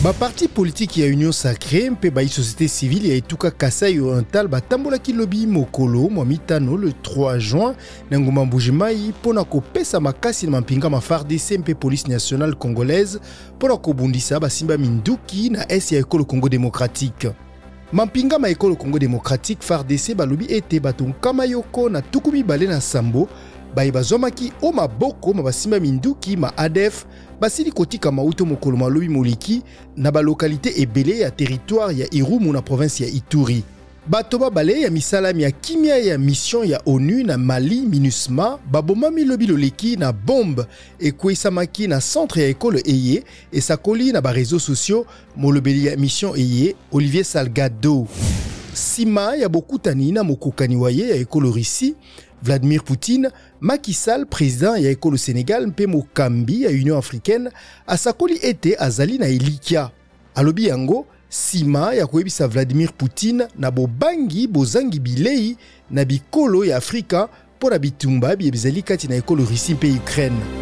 Baparti politiki ya Union Sacrée mpe bayi société civile ya etuka Kasai Oriental batambolaki lobi mokolo mwa mitano le 3 juin na ngumba Mbuji-Mayi mpo na kopesa makasi na mampinga ma FARDC mpe police nationale congolaise mpo na kobundisa basimba minduki na est ya ekolo Congo démocratique. Mampinga ma ekolo Congo démocratique FARDC balobi ete bato 127 baye bazwamaki o maboko ma basimba minduki ma ADF basili kotikama uto mokolo mwa lobi moleki na balokalite ebele ya territoire ya Irumu na province ya Ituri. Bato babale ya misala mya kimia ya mission ya ONU na Mali MINUSMA babomami lobi loleki na bombe ekweisamaki na centre ya ekolo eye, esakoli na ba réseaux sociaux molobeli ya mission eye Olivier Salgado. Sima ya bokutani na mokokani wa ye ya ekolo Russie Vladimir Poutine, Macky Sall, président ya ekolo Sénégal mpe mokambi ya Union africaine, asakoli ete azali na elikya. Alobi yango sima ya koyebisa Vladimir Poutine na bobangi bozangi bilei na bikolo ya Afrika mpo na bitumba biye bizali kati na ekolo Russie mpe Ukraine.